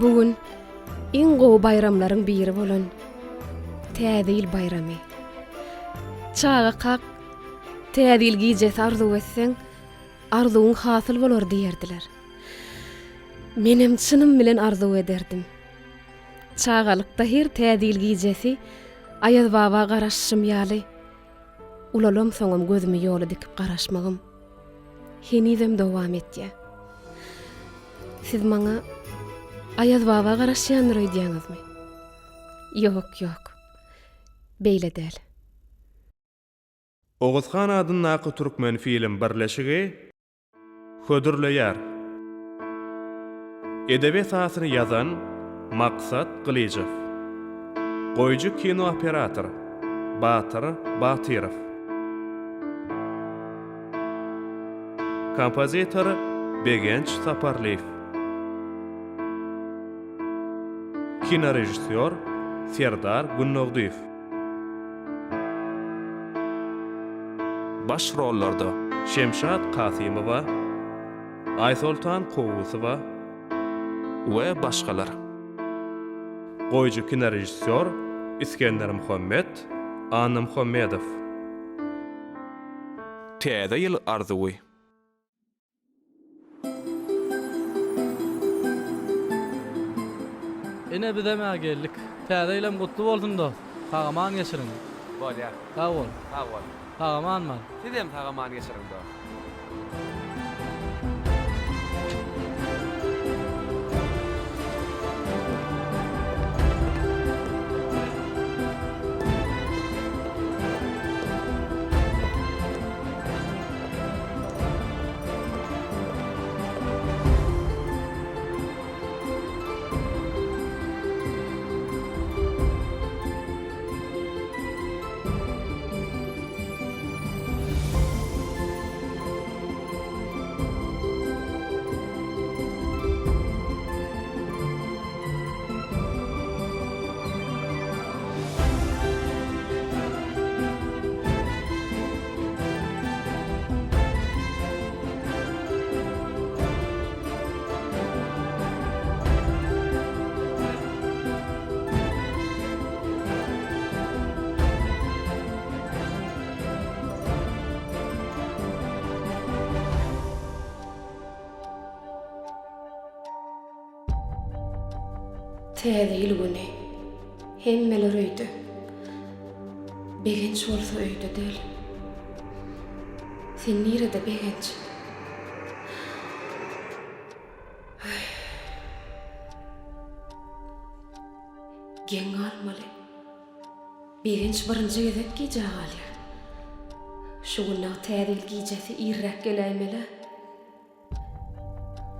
Bu gün iň gowy baýramlaryň biri bolan Täze ýyl baýramy. Çagakak Täze ýyl gijesi arzuw etseň, arzuwyň hasyl bolar diýerdiler. Menem çynym bilen arzuw ederdim. Çagalykda her Täze ýyl gijesi Aýaz baba garaşyşym ýaly, ulalamsoňam gözümi ýola dikip garaşmagym henizem dowam etýär. Siz maňa Aýaz baba garaşýandyr öýdýäňizmi? Ýok, ýok. Beýle däl. Oguzhan adyndaky Türkmenfilm birleşigi hödürleýär. Edebi esasyny ýazan Maksat Gylyjow. Goýujy kinooperator Batyr Batyrow. Kompozitor Begenç Saparlyýew. Kinorežissýor Serdar Gündogdyýew. Baş rollarda Şemşat Kasymowa, Aýsoltan Kowusowa we başgalar. Goýujy kinorežissýor Isgendermuhammet Annamuhammedow. Täze ýyl arzuwy. Ine bizem-ä geldik. Täze ýylam gutly bolsun dost. Sag-aman geçiriň. Bolýar. Sag bol. Sag bol. Sag-aman bar. Sizem sag-aman geçiriň dost. Täze ýyl güni. Hemmeler öýde. Begenç bolsa öýde däl. Sen nirede Begenç? Geň galmaly. Begenç birinji gezek gijä galýar. Şu gün dagy Täze ýyl gijesi irräk geläýmeli-ä.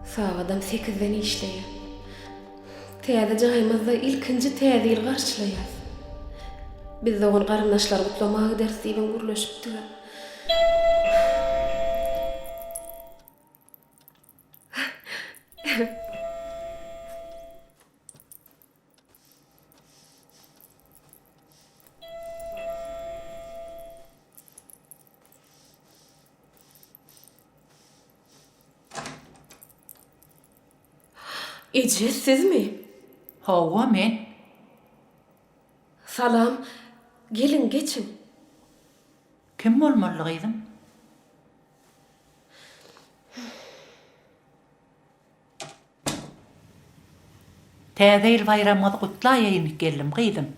Sagadam sekizden işleýär. Täze jaýymyzda ilkinji Täze ýyl garşylaýarys. Biz dogan-garyndaşlary gutlamaga gideris diýibem gürleşipdik-ä. Eje, sizmi? Hawa, men. Salam, geliň, geçiň. Kim bolmaly gyzym? Täze ýyl baýramyňyzy gutlaýaýyn geldim gyzym.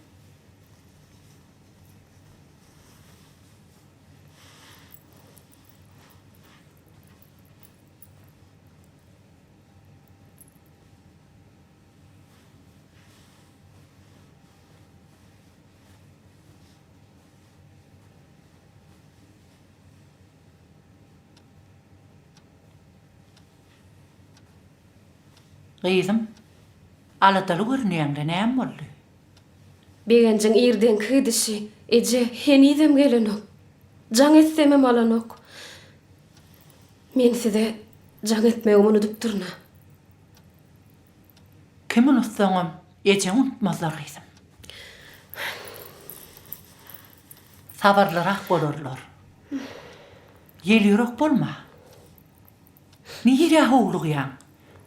Gyzym, aladaly görünýäň-le, näme boldy? Begenjiň irdenki gidişi, eje, henizem gelenok. Jaň etsemem alanok. Men size jaň etmegem unudypdyryn-a. Kim unutsaňam, ejeňi unutmazlar, gyzym. Sabyrlyrak bolarlar. Ýelýürek bolma. Nirä howlugýaň?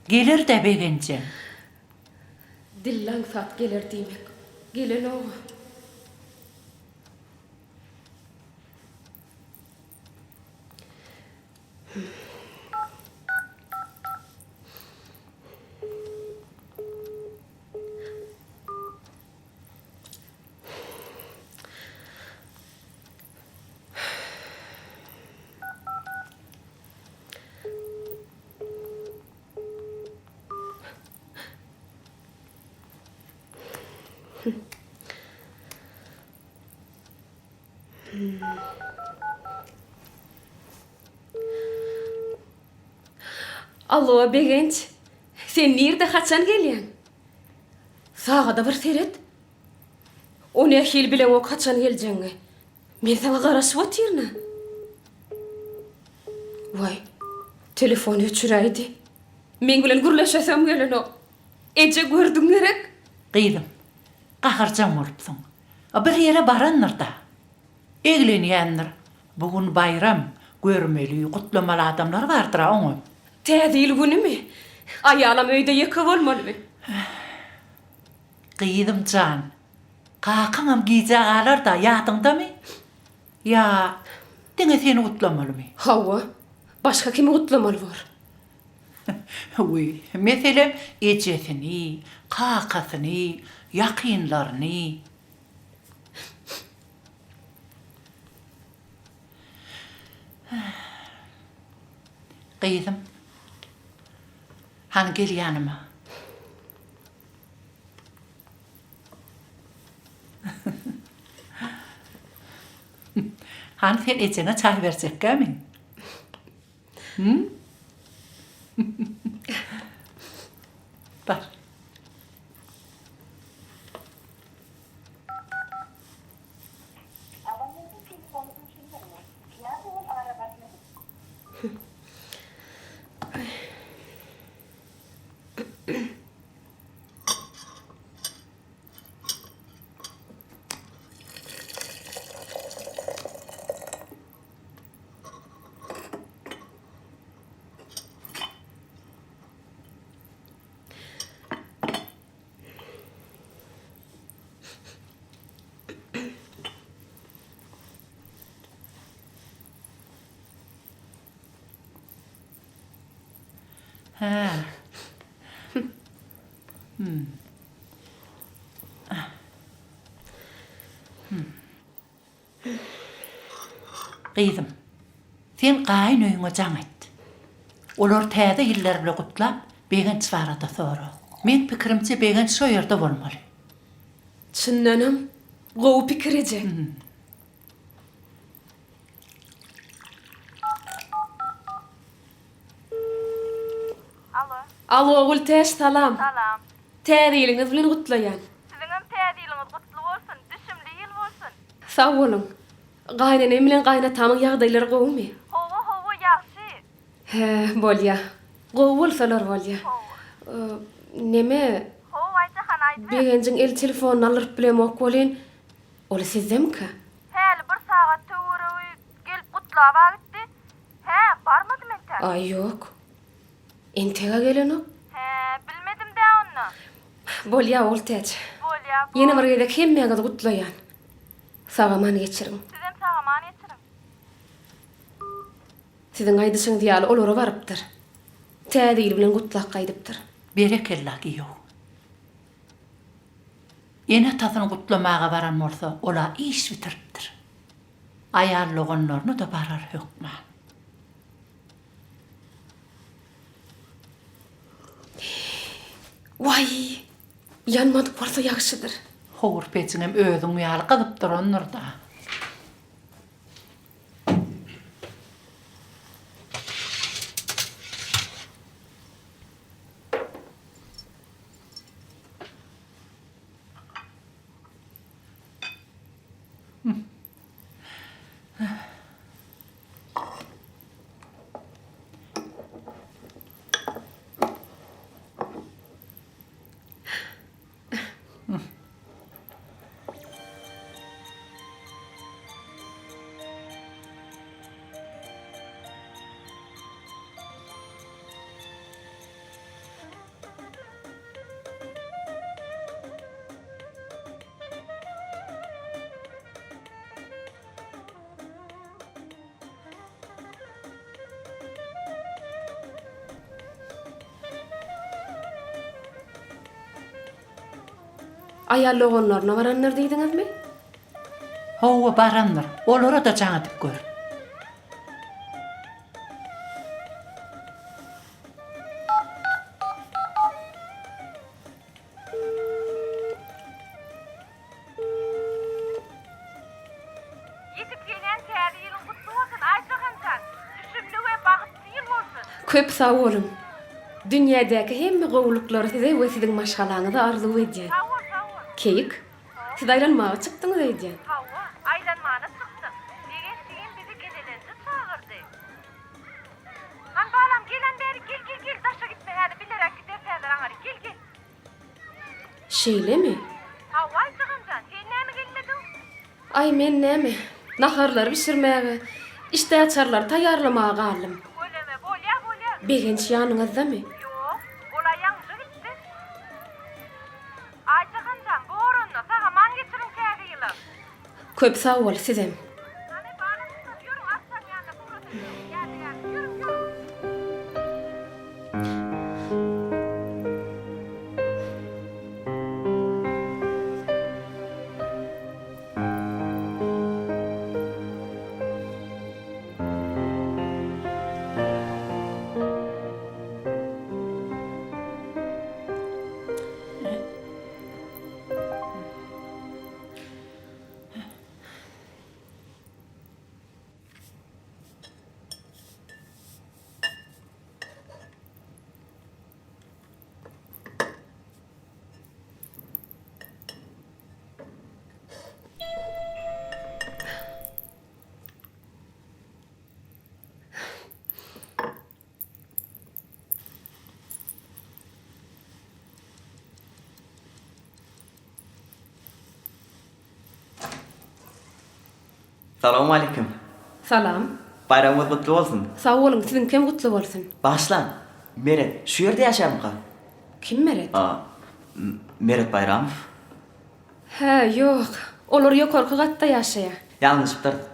Geler-dä Begenjem. Dille aňsat geler diýmek. Gelenok-a. Alo, Begenç. Sen nirde, haçan gelýäň? Sagada bir seret. O nähili bileňok haçan geljegiňi. Men saňa garaşyp otyryn-a. Waý, telefony öçüräýdi. Meň bilen gürleşesem gelenok. Eje gördüň gerek? Gyzym, gaharjaň bolupsyň. A bir ýere barandyr-da. Eglenýändir. Bu gün baýram, görmeli, gutlamaly adamlar bardyr-a oňam. Täze ýyl günümi? Aýalam öýde ýeke bolmalymy? Gyzym jan, kakaňam gijä galar-da, ýadyňdamy? Ýa diňe seni gutlamalymy? Hawa, başga kimi gutlamaly bor? Wiý, meselem, ejesini, kakasyny, ýakynlaryny. Gyzym, hany gel ýanyma. Hany sen ejeňe çaý berjekkämi? Hü? Bar. Hä. Hmm. Hmm. Gyzym, sen gaýyn öýüňe jaň et. Olary täze ýyllar bile gutlap, Begenç barada sora. Meň pikirimçe Begenç şo ýerde bolmaly. Çyndanam, gowy pikir eje. Alo. Alo Gültäç salam. Salam. Täze ýylyňyz bilen gutlaýan. Siziňem täze ýylyňyz gutly bolsun, düşümli ýyl bolsun. Sag boluň. Gaýynenem bilen gaýynatamyň ýagdaýlary gowumy? Hawa, hawa, ýagşy. Hä, bolýa. Gowy bolsalar bolýa. Hawa. Neme? Hawa, Aýjahan, aýdyber. Begenjiň el telefonyny aldyryp bilemok welin, ol sizdemika? Häli bir sagat töweregi gelip gutlab-a gitdi. Hä, barmadym entäk. Aý, ýok. Enteg-ä gelenok. Hä, bilmedim-dä onda. Bolýa, Ogultäç. Bolýa, bol. Ýene bir gezek hemmäňizi gutlaýan. Sag-aman geçiriň. Sizem sag-aman geçiriň. Siziň aýdyşyňyz ýaly olara barypdyr. Täze ýyl bilen gutlap gaýdypdyr. Berekella, giýew. Ene-atasyny gutlamaga baran bolsa, ol-a iş bitiripdir. Aýal doganlaryna-da barar hökman. Waý, ýanmadyk bolsa ýagşydyr. Howur pejiňem özüň ýaly gyzyp durandyr-da. Aýal doganlaryna barandyr diýdiňizmi? Hawa, barandyr. Olara-da jaň edip gör. Ýetip gelýän Täze ýylyň gutly bolsun, Aýjahan jan! Düşümli we bagtly ýyl bolsun! Köp sag boluň! Dünýädäki hemme gowulyklary size we siziň maşgalaňyza arzuw edýän. Sag bol, sag bol! Keýik, siz aýlanmaga çykdyňyz öýdýän. Hawa, aýlanmana çykdyk. Begenç jigim bizi gezelenje çagyrdy. Han balam, gel-än bäri, gel, gel, gel, daşa gitme häli, bileräk gideris häzir aňaryk, gel, gel! Şeýlemi? Hawa, Aýjahan jan, sen näme gelmediň? Aý, men näme, naharlary bişirmäge, işdäaçarlary taýýarlamaga galdym. Tüweleme, bolýa, bolýa. Begenç ýanyňyzdamy? Ýok, ol-a ýaňyja gitdi. Aýjahan jan, bor onda, sag-aman geçiriň Täze ýylam. Köp sag bol, sizem. Hany, balam ussat, ýörüň, Arçanyň ýanyna surata düşeliň, ýadygärlik, ýörüň, ýörüň. Salowmaleýkim. Salam. Baýramyňyz gutly bolsun. Sag boluň, siziňkem gutly bolsun. Bagyşlaň, Meret şu ýerde ýaşarmyka? Kim Meret? A, Meret Baýramow. Hä, ýok. Olar ýokarky gatda ýaşaýar. Ýalňyşypdyrys.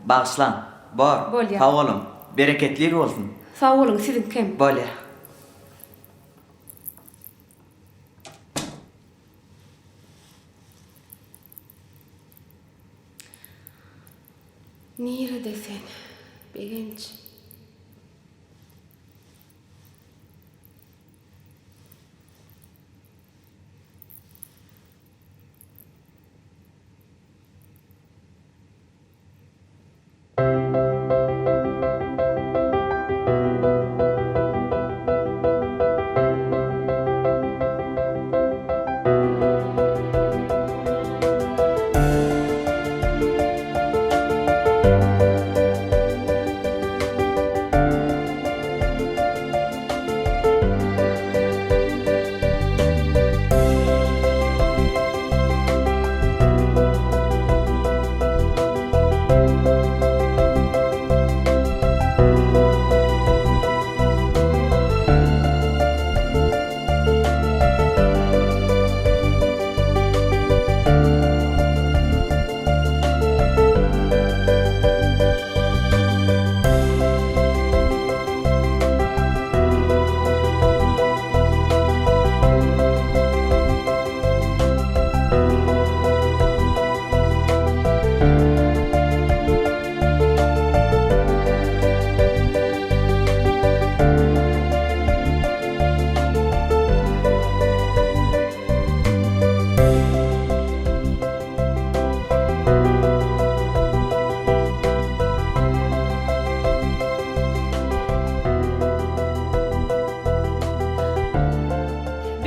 Bagyşlaň. Bor. Bolýar. Sag boluň. Bereketli ýyl bolsun. Sag boluň, siziňkem. Bolýar. Nirede sen, Begenç?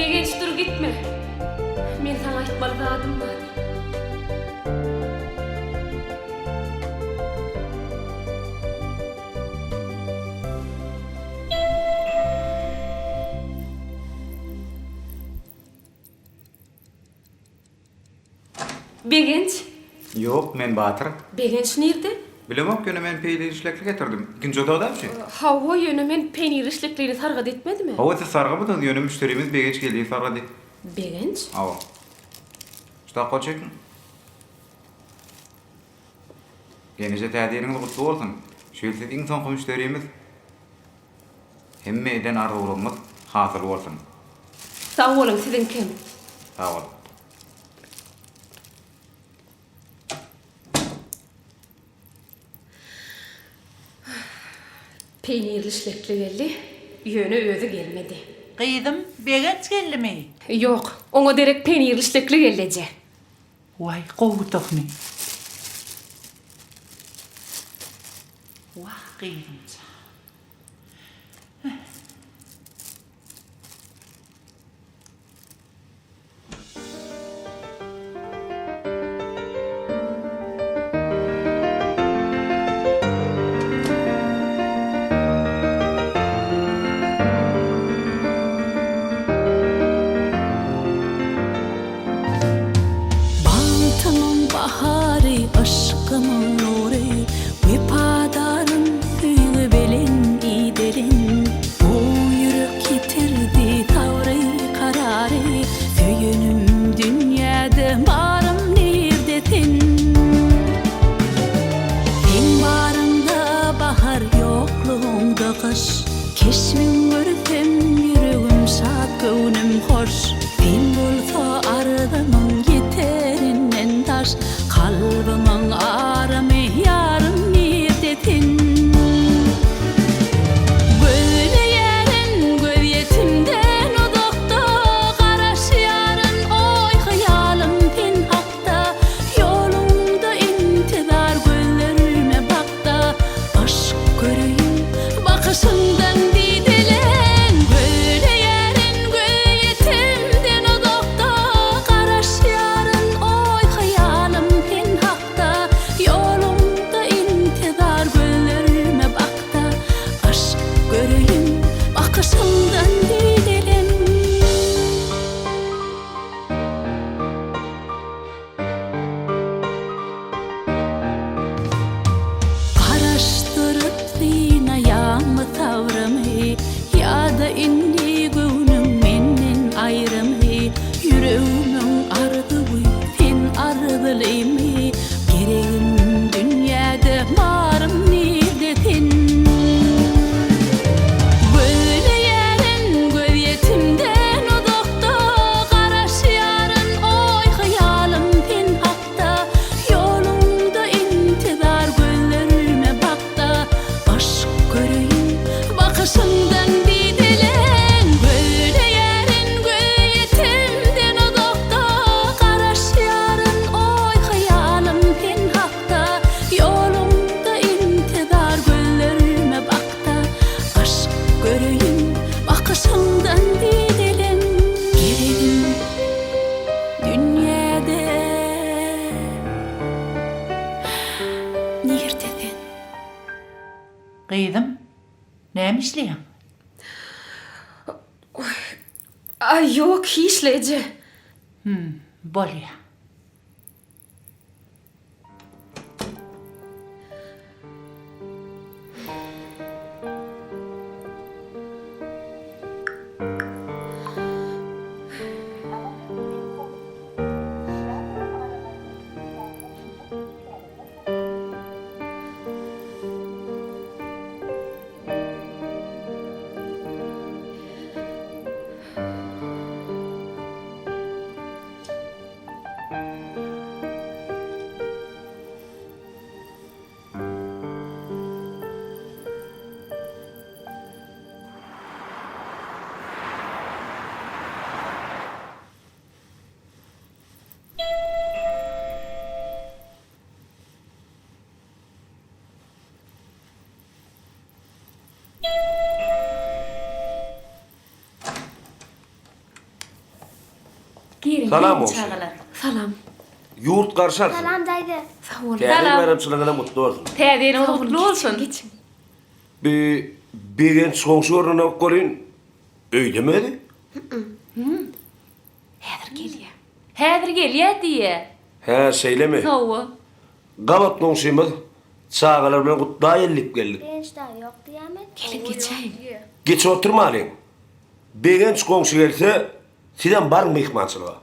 Begenç dur gitme. Men saňa aýtmaly zadym bar. Begenç. Ýok, men Batyr. Begenç nirde? Bilemok, ýöne men peýnir işlekli getirdim. Ikinji otagda şu. Hawa, ýöne men peýnir işleklini sargyt etmedimi? Hawa, siz sargamadyňyz, ýöne müşderimiz Begenç geldi sargady. Begenç? Hawa. Şuda gol çekiň. Gelneje täze ýylyňyz gutly bolsun. Şu ýyl siz iň soňky müşderimiz. Hemme eden arzuwlaryňyz hasyl bolsun. Sag boluň, siziňkem. Sag bol. Peýnirli şlekli geldi, ýöne özi gelmedi. Gyzym, Begenç geldimi? Ýok, oňa derek peýnirli şlekli geldi eje. Waý, gowudygyny. Wah, gyzym jan. Bagtymyň bahary, yşkymyň nury, Wepadarym, söýgi bilen idelen. Bu ýürek ýitirdi sabry, karary, Söýenim dünýäde barym nirde sen? Seň baryňda bahar, ýoklugyňda gyş. Keşbiň görsem ýüregim şat göwnüm hoş Sen bolsa arzymyň ýeterinden daş Kalbymyň aramy ýarym nirde sen Gözleýärin gözýetimden uzakda Garaşýaryn oý-hyýalym sen hakda Ýoluňda intizar gözlerime bak-da Yşk göreýin bakyşyňdan dideleň Gözleýärin gözýetimden uzakda Garaşýaryn oý-hyýalym sen hakda Ýoluňda intizar gözlerime bak-da Yşk göreýin bakyşyňdan dideleň. Garaşdyryp synaýaňmy sabrymy Ýa-da indi göwnüň menden aýrymy Ýüregimiň arzuwy sen arzylymy Geregim dünýäde barym nirde sen Gözleýärin gözýetimden uzakda Garaşýaryn oý-hyýalym sen hakda Ýoluňda intizar gözlerime bak-da Yşk göreýin bakyşyňdan dideleň Gözleýärin gözýetimden uzakda Garaşýaryn oý-hyýalym sen hakda Ýoluňda intizar gözlerime bak-da Yşk göreýin bakyşyňdan dideleň Geregim dünýäde nirde sen? Gyzym, näme işleýäň? Aý, ýok, hiç-le, eje. Hüm, bolýa. Giriň, Salam giriň goňşy. çagalar. Salam. Ýurt garşy alsyn. Salam daýza. Sag boluň. Täze ýyl Salam. baýramçylygyňyzam gutly bolsun. Täze ýylyňyz gutly bolsun. Geçiň. Bi Begenç goňşy görnenok welin, öýdemi özi? Häzir gelýä. Häzir gelýä diýýä. Hä, şeýlemi? Hawa. Gabat goňşymyz çagalar bilen gutlaýaly diýip geldik. Begenç daýy ýok diýýämi? Geliň geçäýiň. Geçip oturmalyň. Begenç goňşy gelse, sizem baryň myhmançylyga.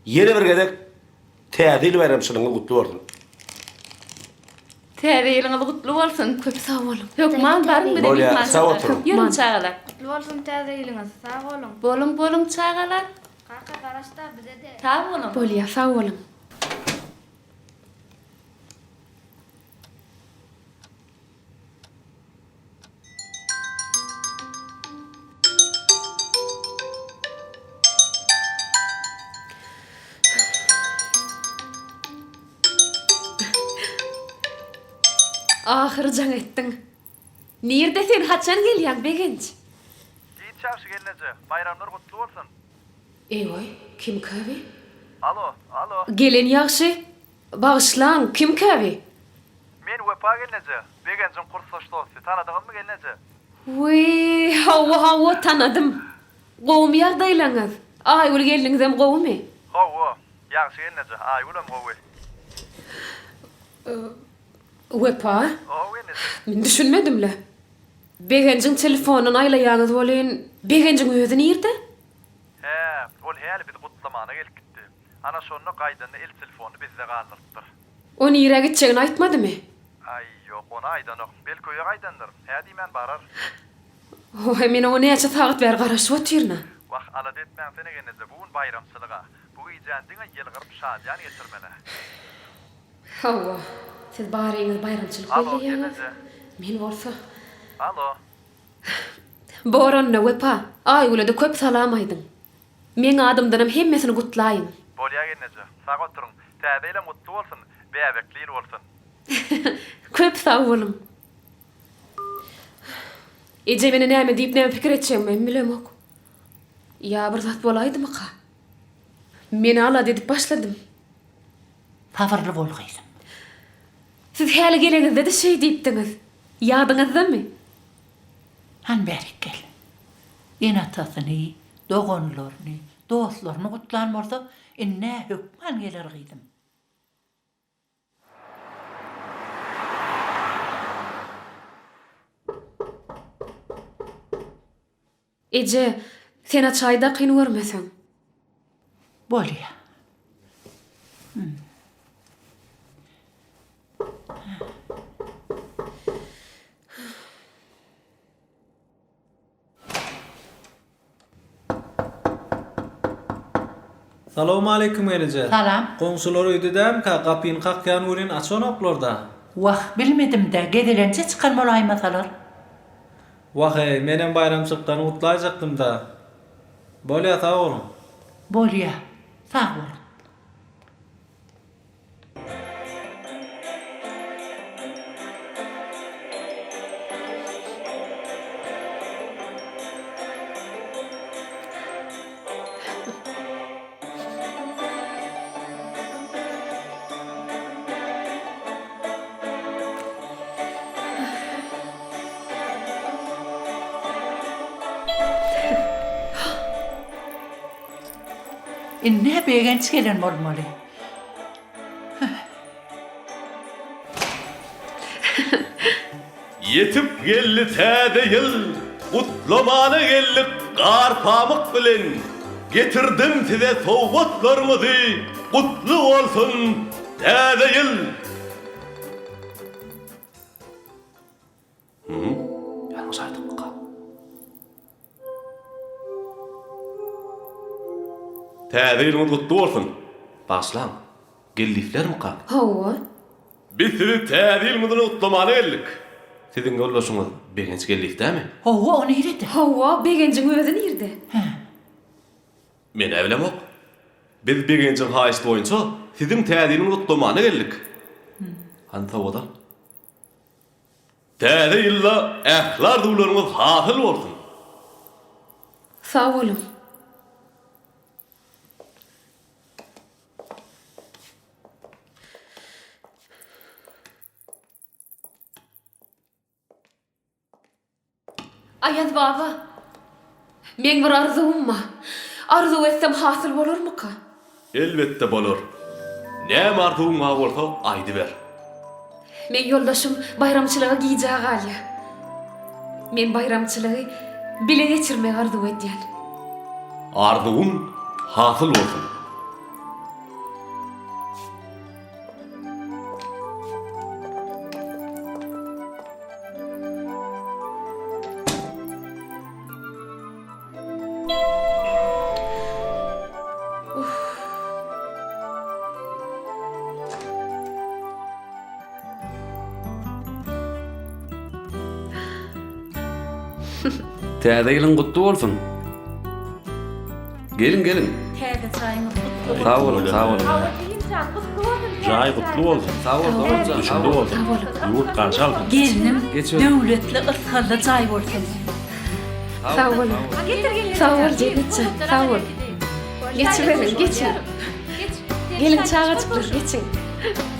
Ýene bir gezek Täze ýyl baýramçylygyňyz gutly bolsun! Täze ýylyňyz gutly bolsun! Köp sag boluň! Hökman baryň bize Bolýar, sag myhmançylyga. oturyň. Ýörüň çagalar. Gutly bolsun täze ýylyňyz. Sag boluň. Boluň boluň çagalar. Kaka garaşda bize-de. Sag boluň. Bolýar, sag boluň. Ahyry jaň etdiň. Nirde sen haçan gelýäň Begenç? Giç ýagşy gelneje, baýramlar gutly bolsun. Eý-oý, kimkä bi? Alo, alo. Gelen ýagşy. Bagyşlaň, kimkä bi? Men Wepa gelneje, Begenjiň kursdaş dosty, tanadyňyzmy gelneje? Wiý, hawa, hawa, tanadym. Gowumy ýagdaýlaňyz? Aýgül gelniňizem gowumy? Hawa, ýagşy gelneje, Aýgülem gowy. Wepa? Hawa gelneje. Men düşünmedim-le. Begenjiň telefonyndan aýlaýaňyz welin, Begenjiň özi nirde? Hä, ol häli bizi gutlamana gelip gitdi. Ana şonda gaýdanda el telefonyny bizde galdyrypdyr. O nirä gitjegini aýtmadymy? Aý, ýok, ony aýdanok. Belki öýe gaýdandyr. Hä diýmän barar. Oý, men oňa näçe sagat bäri garaşyp otyryn-a. Wah, alada etmäňsene gelneje, bu gün baýramçylyg-a. Bu gijäni diňe ýylgyryp şadyýan geçirmeli. Hawa, siz baryňyz baýramçylyk Alo, belleýäňiz. gelneje. Men bolsa. Alo. Bor onda, Wepa, Aýgüle-de köp salam aýdyň. Meň adymdanam hemmesini gutlaýyň. Bolýa gelneje, sag oturyň. Täze ýylam gutly bolsun, bäbekli ýyl bolsun. Köp sag boluň. Eje meni näme diýip näme pikir etjegimem bilemok. Ýa bir zat bolaýdymyka? Men alada edip başladym. Sabyrly bol gyzym. Siz häli geleňizde-de şeý diýipdiňiz. Ýadyňyzdamy? Hany bärik gel. Ene-atasyny, doganlaryny, dostlaryny gutlan bolsa, ind-ä hökman geler gyzym. Eje, sen-ä çaý-da kyn görmeseň. Bolýa. Salowmaleýkim gelneje. Salam. Goňşular öýde dälmika, gapyny kakýan welin açanoklarda. Wah, bilmedim-dä, gezelenje çykan bolaýmasalar. Wah-eý, menem baýramçylykdan gutlaýjakdym-da. Bolýa, sag boluň. Bolýa, sag boluň. Indi Begenç gelen bolmaly. Ýetip geldi täze ýyl, Gutlamana geldik gar-pamyk bilen. Getirdim size sowgatlaryňyzy, Gutly bolsun täze ýyl! Ýalňyş aýdypmyka? Täze ýylyňyz gutly bolsun! Bagyşlaň, Geldiýewlermika? Hawa. Biz sizi Täze ýylyňyz bilen gutlamana geldik. Siziň ýoldaşyňyz Begenç Geldiýew dämi? Hawa, o nirede? Hawa, Begenjiň özi nirde? Hä. Men-ä bilemok. Biz Begenjiň haýyşty boýunça siziň Täze ýylyňyzy gutlamana geldik. Hany sowgat al. Täze ýylda ähli arzuwlaryňyz hasyl bolsun! Sag boluň. Aýaz baba, meň bir arzuwym bar. Arzuw etsem hasyl bolarmyka? Elbetde bolar. Näme arzuwyň bar bolsa aýdyber. Meň ýoldaşym baýramçylyga gijä galýar. Men baýramçylygy bile geçirmegi arzuw edýän. Arzuwyň hasyl bolsun. Täze ýylyň gutly bolsun. Geliň, geliň. Täze çaýyňyz gutly bolsun. Sag boluň, sag boluň. Hawa, Kerimjan, gutly bolsun. Jaý gutly bolsun. Sag bol, doganjan. Düşümli bolsun. Ýurt garşy alsyn. Gelnim döwletli ysgally jaý bolsun. Sag bol. Sag bol Jennetjan. Sag bol. Geçiberiň, geçiň. Geliň çagajyklar, geçiň.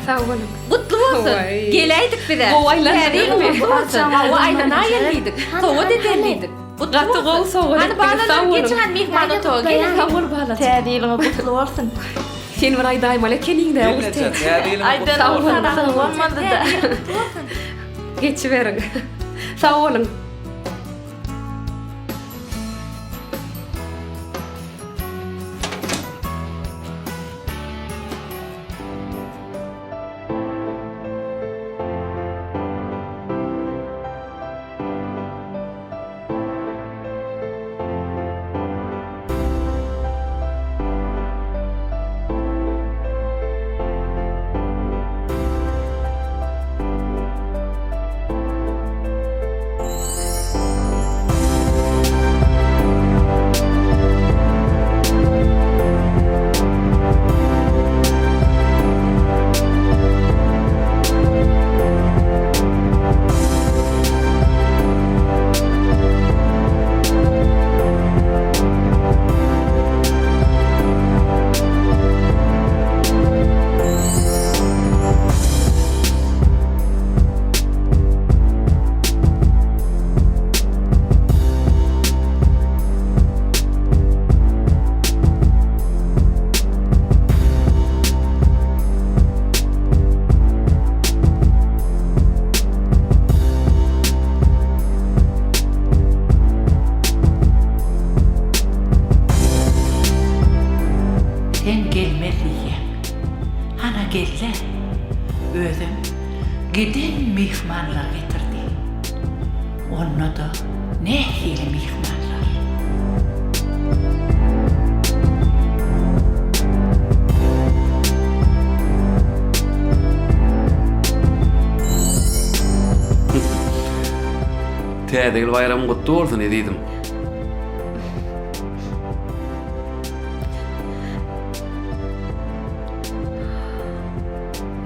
Sag boluň. Gutly bolsun. Geläýdik bize. Gowy aýlandyňyzmy? Gutly bolsun. Hawa aýlanaýyn diýdik. Sowgat ederin diýdik. Gaty gowy sowgat Hany etdiňiz. balalar Sag boluň. geçiň hany myhman otaga geliň. Sag bol balajyk. Täze ýylyňyz gutly bolsun. Sen bir aýdaýmaly ekeniň-dä, Gelneje, Ogultäç. täze ýylyň gutly Aýdan Sag boluň, bolsa sag boluň. bolmady-da. Geçiberiň. Sag boluň. Sen gelmez diýýäň. Hana gel-dä. Özem giden myhmanlar getirdi. Onda-da nähili myhmanlar. Täze ýyl baýramyň gutly bolsun, ezizim.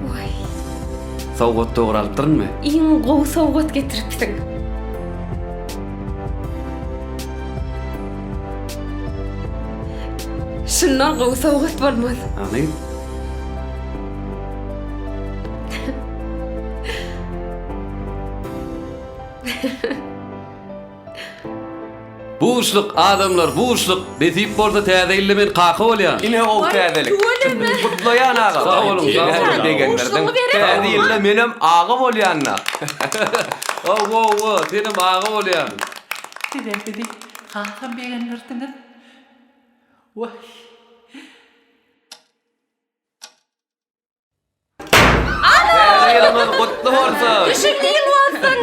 Waý. Sowgat dogry alypdyrynmy? Iň gowy sowgat getiripsiň. Şundan gowy sowgat bolmaz. Hany? Buşluk adamlar buşluk nesip bolsa täze ýylda men kaka bolýan. Ine gowy täzelik. Gutlaýan agam. Sag boluň sag boluň. Begendirdiň. Täze ýylda menem aga bolýan-da. Hawa hawa senem aga bolýaň. Sizem bizi hasam begendirdiňiz. Waý. Täze ýylyňyz gutly bolsun! Düşümli ýyl bolsun!